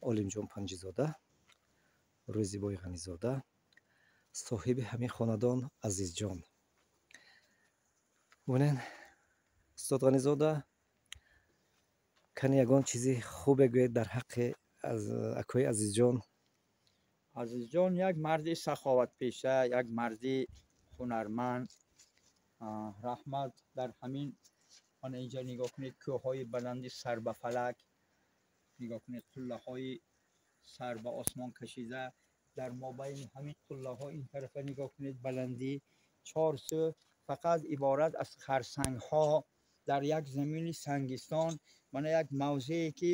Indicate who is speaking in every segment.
Speaker 1: Олимҷон Панҷизода, Рӯзибой Ғанизода, соҳиби ҳамин хонадон Азизҷон. Бубинед, устод Ғанизода, кани ягон чизи хубе гӯед дар ҳаққи акои Азизҷон.
Speaker 2: Азизҷон як марди саховатпеша, як марди ҳунарманд. Раҳмат, дар ҳамин мана инҷа нигоҳ кунед, кӯҳҳои баланди сар ба фалак, нигоҳ кунед, қуллаҳои сар ба осмон кашида. Дар мобайни ҳамин қуллаҳо ин тарафа нигоҳ кунед, баландӣ чор сӯ фақат иборат аз харсангҳо дар як замини сангистон. Мана як мавзее ки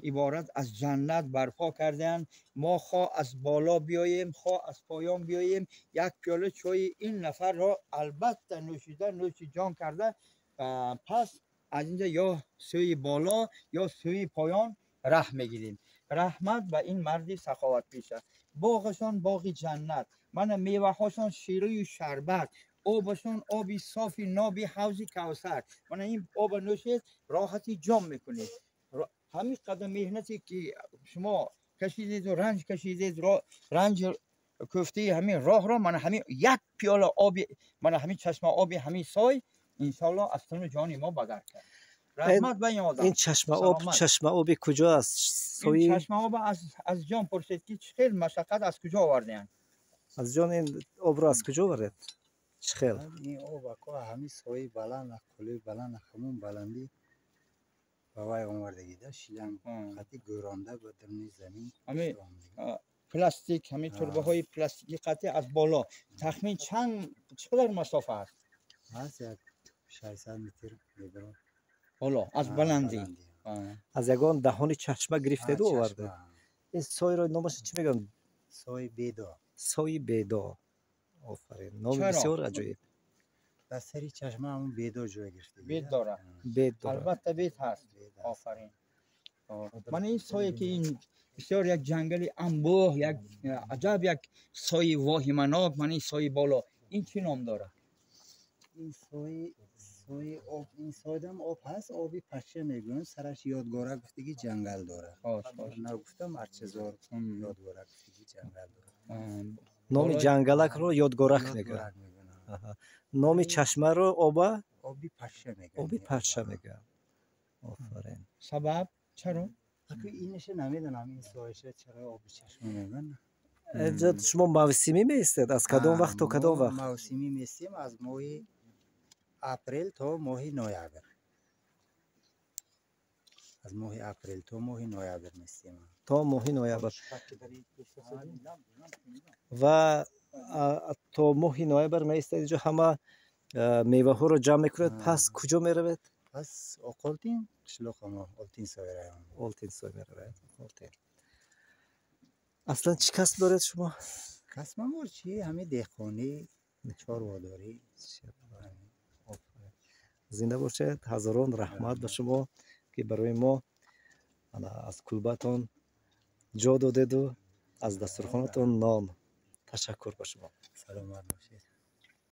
Speaker 2: иборат аз ҷаннат барпо кардаанд. Мо хоҳ аз боло биёем, хоҳ аз поён биёем, як пиёла чойи ин нафарро албатта нӯшида, нӯши ҷон карда, пас аз инҷа ё сӯи боло, ё сӯи поён раҳ мегирем. Раҳмат ба ин марди саховатпеша. Боғашон боғи ҷаннат, мана меваҳошон шираю шарбат, обашон оби софи ноби ҳавзи Кавсар. Мана ин оба нӯшед, роҳати ҷон мекунед. Ҳамин қадар меҳнате ки шумо кашидеду ранҷ кашидед, ранҷ кӯфтаи ҳамин роҳро мана ҳамин як пиёла оби мана ҳамин чашма оби ҳамин сой иншоалло аз тану ҷони мо бадар кард. Раҳмат ба ин одам.
Speaker 1: Ин чашмаоб, чашмаоби куҷо аст?
Speaker 2: Ин чашмаоб аз ҷон пурсед, ки чӣ хел машаққат, аз куҷо овардаанд.
Speaker 1: Азизҷон, ин обро аз куҷо овардед? Чӣ хел?
Speaker 3: Ин об ако ҳамин сои баланд, қуллаи баланд, ҳамун баландӣ ба вай овардагида, шиланг қати гӯронда ба даруни замин.
Speaker 2: Ҳамин пластик, ҳамин турбаҳои пластики қатӣ аз боло. Тахмин чанд, чӣ қадар масофа аст?
Speaker 3: Ҳаст, як 600 метр мебарад.
Speaker 2: Боло аз баландӣ.
Speaker 1: Аз ягон даҳони чашма гирифтеду овардед? Ин сойро номаша чӣ мегӯянд?
Speaker 3: Сои Бедо.
Speaker 1: Сои Бедо, офарин, номи бисёр аҷоиб.
Speaker 3: Дар сари чашма ҳамун бедо ҷой гирифта.
Speaker 2: Бед дорад.
Speaker 1: Бед дорад.
Speaker 2: Албатта, бед ҳаст. Офарин. Мана ин сое ки ин бисёр як ҷангали анбӯҳ, як аҷаб як сои воҳиманок, мана ин сои боло, ин чӣ ном дорад?
Speaker 3: Ин сои об, ин сойдам об ҳаст, оби пашша мегӯянд, сараш Ёдгора гуфтаги ҷангал дорад. Нагуфтам, Арчазор Ёдгора гуфтаги ҷангал дорад.
Speaker 1: Номи ҷангалакро Ёдгорак мегӯянд. Номи чашмаро оба
Speaker 3: оби пашша мегӯянд.
Speaker 1: Оби пашша мегӯянд, офарин.
Speaker 2: Сабаб чаро?
Speaker 3: Инаша намедонам, ин соиша чаро оби чашма мегӯянд.
Speaker 1: Инҷа шумо мавсимӣ меистед? Аз кадом вақт то кадом вақт?
Speaker 3: Мавсимӣ меистем, аз моҳи апрел то моҳи ноябр, аз моҳи апрел то моҳи ноябр меистем.
Speaker 1: То моҳи ноябр. Ва то моҳи ноябр меистед инҷо, ҳама меваҳоро ҷамъ мекунед, пас куҷо меравед?
Speaker 3: Пас Оқолтин, қишлоқамо, Олтинсой район.
Speaker 1: Олтинсой меравед, Олтин. Аслан чӣ касб доред шумо?
Speaker 3: Касбамор чи, ҳамин деҳқонӣ, чорводорӣ.
Speaker 1: Зинда бошед, ҳазорон раҳмат ба шумо, ки барои мо аз кулбатон ҷо додеду аз дастурхонатон нон. Ташаккур ба шумо.
Speaker 3: Саломат бошед.